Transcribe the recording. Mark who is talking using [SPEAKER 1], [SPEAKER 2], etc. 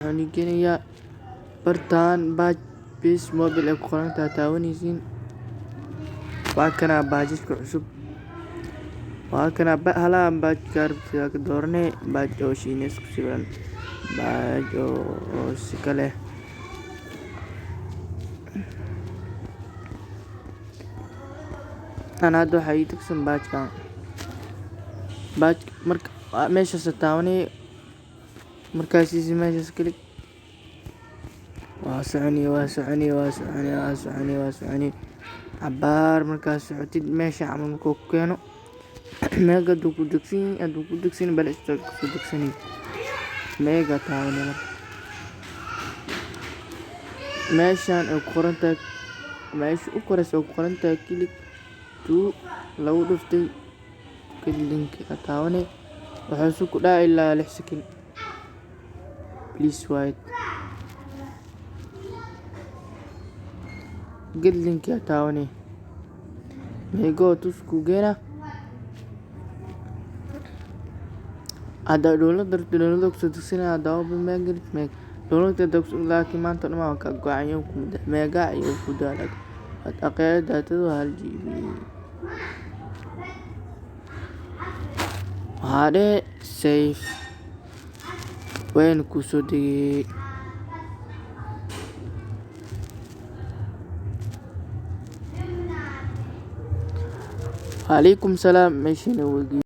[SPEAKER 1] Waxaan geenayaa bartaan Patch Base Mobile ay ku qoran tahay, taawanaysiin. Waa kana patchka cusub, waa kana halahan. Patchka rabtid ka dooranay, patch oo Shiinees ku sawiran, patch oo si kale. Ana hadda waxaa ii degsan patchkan. Patch marka meeshaas taawanay, markaasiisi meeshaas click. Waa soconi, waa soconi, waa soconi, waa soconi, waa soconi cabaar. Markaad socotid, meesha camal markuu ku keeno, mega haduu ku degsan, haduu ku degsan Play Store kusoo degsani. Mega taawanay. Marka meeshaan ay ku qoran tahay, meesha u koreysa ay ku qoran tahay click to lagu dhuftay get link taawanay. Waxaa ku dhaca ilaa 6 second. Please wait. Get link taawanay, mego tus ku geena. Hadda download rabto, download kusoo degsanaya. Hadda open mega meg download laakiin maanta dhan waa ka go'an mega iyo ku daalag aqeer. Daatada waa 1 GB. Waxaa dheh save, wayna kusoo degay. Calaykum salaam. Meeshana wagi.